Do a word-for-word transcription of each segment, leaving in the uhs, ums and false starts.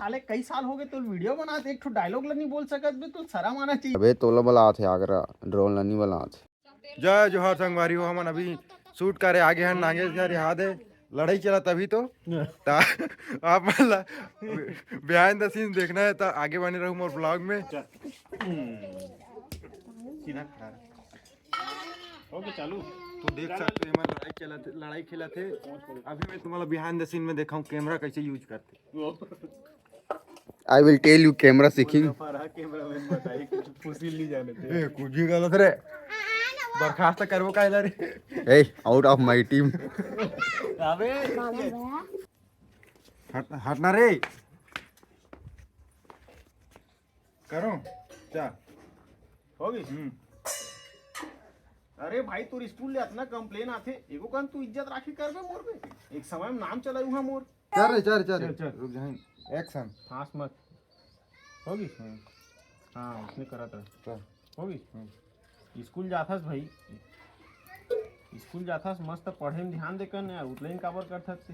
साले, कई साल हो गए तो वीडियो बनात, एक ठो डायलॉग ला नहीं बोल सकत बे, तो शर्म आना चाहिए। अबे तोला बलात हे आगरा, ड्रोन ला नहीं बलात हे। जय जोहार संगवारी हो, हमन अभी शूट करे आगे हन नागेश घर, याद है लड़ाई चला तभी तो। ता आप मन ला बिहाइंड द सीन देखना है तो आगे बने रहो मोर ब्लॉग में। सीधा खड़ा रह। ओके, चालू। तो देख सकते हैं, हमन लड़ाई चला थे, लड़ाई खेला थे। अभी मैं तुम्हारा बिहाइंड द सीन में देखाऊं कैमरा कैसे यूज करते। I will tell you camera seeking। Farha camera man बताई, कुछ फुसिल नहीं जाने थे। ए, कुछ भी गलत रे। बर्खास्त करबो कायदा रे। ए, out of my team। अबे हट, हटना रे। करो। क्या? होगी? हम्म। अरे भाई, तोर स्कूल ले अतना कंप्लेन आथे, एगो कन तू इज्जत राखी करबे मोर पे। एक समय में नाम चलायू हा मोर। चल रे, चल रे, चल रे। चल, चल। रुक जा। एक्शन। फांस मत। होगी? हम्म। हाँ, उसने करत रह। चल। होगी? हम्म। स्कूल जाथस भाई, स्कूल जाथस, मस्त पढ़े में ध्यान दे कर यार, उतले काबर करथस ते?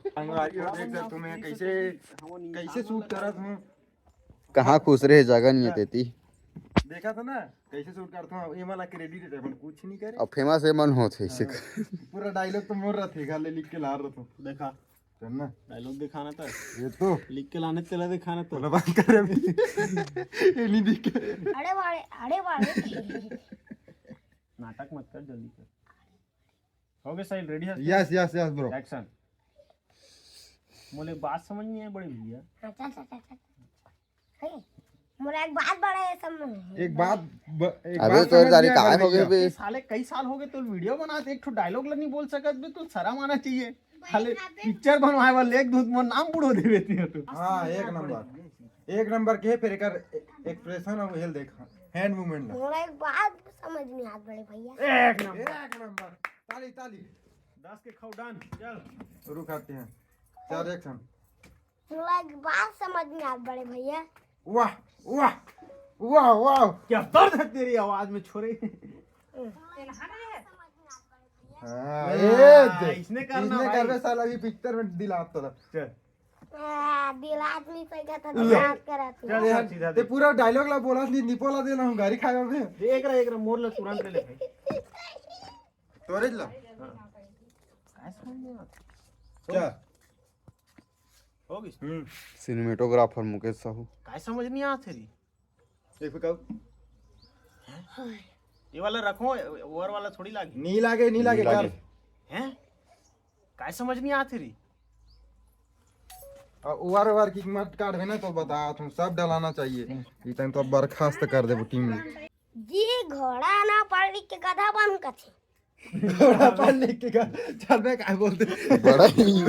संगवारी हो, देख सकत हो मैं कैसे, कैसे शूट करत हूँ। कहाँ खुश रहे, जगह नहीं है तेती। देखा था ना, कैसे शूट करता हूँ, ये वाला क्रेडिट है, अपन कुछ नहीं करे। अब फेमस ये मन होत है इसे। हाँ, पूरा डायलॉग तो मोर रहते, घर ले लिख के ला रहा था। देखा, चल ना। डायलॉग दिखाना था। ये तो लिख के लाने तेला दिखाना था। बोला बात कर अभी। ये नहीं दिख के। अरे वाले, अरे वाले। नाटक मत कर, जल्दी कर। हो गया साहिल, रेडी है? Yes, yes, yes, bro. Action. मोले बात समझ नहीं आए बड़े भैया। हाँ, चल, चल, चल, चल। हे, मोला एक बात बड़े समझ नहीं। एक बात ब-, एक अबे बात तो समझ जारी नहीं आ कहाँ रहा हो गए भैया। बे? साले, कई साल हो गए तो वीडियो बनाते, एक ठो डायलॉग ला नहीं बोल सकत बे, तो शर्म आना चाहिए। खाली पिक्चर बनवाए वाले एक दूध मोर नाम बुड़ो देवे ती तो। हाँ, एक नंबर, एक नंबर के। फिर एकर एक्सप्रेशन और हेल देख, हैंड मूवमेंट ला। मोला एक बात समझ नहीं आत बड़े भैया। एक नंबर। एक नंबर। ताली, ताली। दस के खाओ, डन। चल। शुरू करते हैं। चल, एक्शन। मोला एक बात समझ नहीं आत बड़े भैया। वाह, वाह, वाह, वाह। क्या दर्द है तेरी आवाज में, छोरे। हाँ, हाँ, ये दे। इसने करना इसने भाई। करबे साला, अभी पिक्चर में दिलात तोला। चल। आ, दिलात नहीं सही था, ले। दिलात करा तू। चल, चल, सीधा ते दे। पूरा डायलॉग ला बोला, नहीं, नहीं बोला देना हूँ, गाड़ी खाया में। देख रहा, एक रहा, मोर ला तुरंत ले ले भाई। स्टोरेज ला। हाँ। काय समझ नहीं आता? क्या? हो गई? हम्म। सिनेमेटोग्राफर मुकेश साहू। काय समझ नहीं आत हे री? एक बार कहो। ये वाला रखो, ओवर वाला थोड़ी लागे। नहीं लागे, नहीं लागे, नहीं लागे। कर। हैं? काय समझ नहीं आत हे री? और ओवर, ओवर की मत काट है ना, तो बता तुम सब डलाना चाहिए। इतने तो बर्खास्त कर दे टीम में। जी, घोड़ा ना पढ़ लिख के गधा बन कथे। घोड़ा पढ़ लिख के गा-, चल बे, काय बोलते? बड़ा ही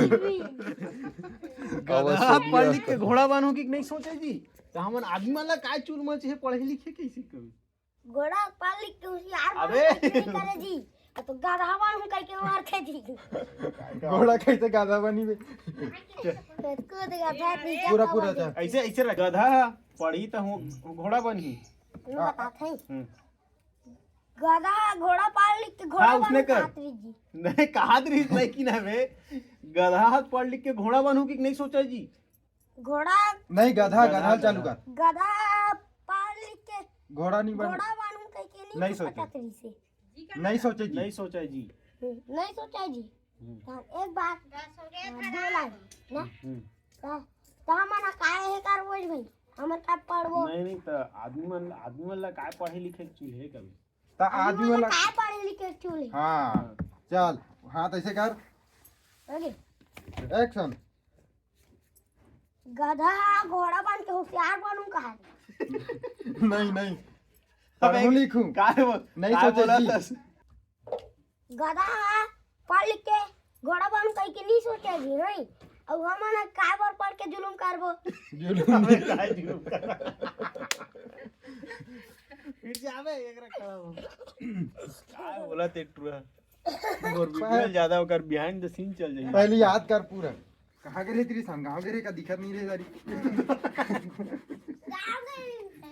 गधा पढ़ लिख के घोड़ा बनहूं कि नहीं सोचे जी? तो हमन आदमी मन ला काय चूर मच हे पढ़े लिखे कैसे कभी? घोड़ा पढ़ लिख के होशियार अबे। बनहूं कि नहीं करे जी? तो गधा बनहूं कह के मार थे जी। घोड़ा कैसे गधा बनी बे? कूद गधा नीचे पूरा, पूरा पवन। ऐसे, ऐसे रख, गधा पढ़ी तो हूँ, घोड़ा बनही। मैं बताते हैं। हम्म। गधा घोड़ा पढ़ लिख के घोड़ा हाँ, उसने बनहूं कर। कहात रही जी। नहीं, कहात रही, लेकिन हमें गधा पढ़ लिख के घोड़ा बनहूं कि नहीं सोचा जी? घोड़ा नहीं, गधा, गधा गधा चालू कर। गधा पढ़ लिख के घोड़ा नहीं बन-, घोड़ा बनहूं कह के नहीं नहीं सोचा। सोचत रही से। नहीं सोचे जी। नहीं सोचा जी। हम्म, नहीं सोचा जी। हम्म। हाँ, एक बात। हाँ, दो लाइन, ना? हम्म। तो, तो हमन काय हे करबो भाई? हमन का पढ़बो? नहीं, नहीं, तो आदमी मन, आदमी मन ला काय पढ़े लिखे के चूल्हे कभी? तो आदमी आदमी मन मन ला ला काय पढ़े लिखे के चूल्हे? हाँ, हाँ। चल, हाथ ऐसे कर। ओके। एक्शन। गधा घोड़ा बन के होशियार बनूं कहा? नहीं, नहीं। अबे, पढ़ूं लिखूं? काय बोल-, नहीं काय सोचे बोला जी। तस? गधा पढ़ लिख के घोड़ा बनूं कह के नहीं सोचे जी, नहीं? अब हमन काय बर पढ़ के जुलुम करबो? जुलुम। अबे, काय जुलुम कर? फिर से आवे, एक रख खड़ा हो। काय बोला ते टुरा? और वीडियो ज्यादा ओकर behind the scene चल जाई। पहले याद कर पूरा। कहाँ गे रहे तेरी संग? गाँव गे रहे का दिखत नहीं रहे सारी।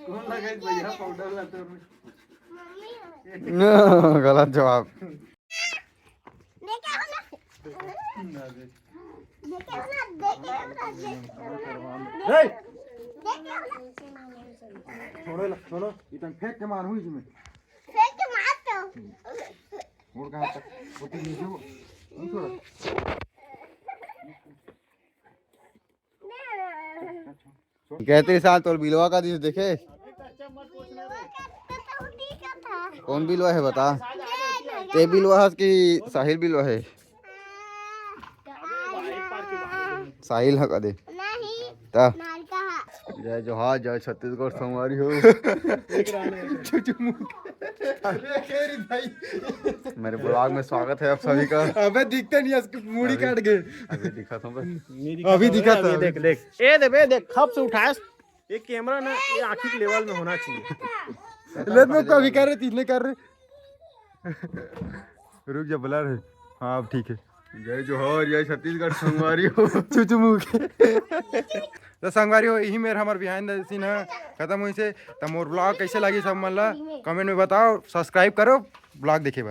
कौन लगा है भैया पाउडर लाते हो? गलत जवाब। मैं क्या बोला? ना दे। देखे हो ना, देखे हो ना, देखे हो ना। हे! देखे हो ना। छोड़ो ला, छोड़ो। इतन फेंक के मार हुई इसमें। फेंक के मार तो। मुड़ कहाँ तक? वो तो नीचे हो। नहीं छोड़ा। कहते साल तोर बिलवा का दिस देखे। कौन बिलवा है बता? ते बिलवा है कि साहिल बिलवा है? साहिल है कदे। नहीं। ता। जय जोहार, जय छत्तीसगढ़ संगवारी हो। मेरे ब्लॉग में स्वागत है आप सभी का। अबे दिखते नहीं, इसकी मुड़ी काट गए। अभी दिखा था बस। अभी दिखा था। देख, देख, ए दे बे, देख, खप से उठास। ये कैमरा ना, ये आँखी के लेवल में होना चाहिए। ले, मैं कभी कर रहे, तीसने कर रहे। रुक जा, ब्लर है। हाँ, अब ठीक है। जय जोहार, जय छत्तीसगढ़ संगवारी हो। चुचुमुक। तो संगवारी हो, यही मेर हमर बिहाइंड द सीन है खत्म हुई से। तो मोर ब्लॉग कैसे लगी सब मन ला कमेंट में बताओ, सब्सक्राइब करो, ब्लॉग देखे बर।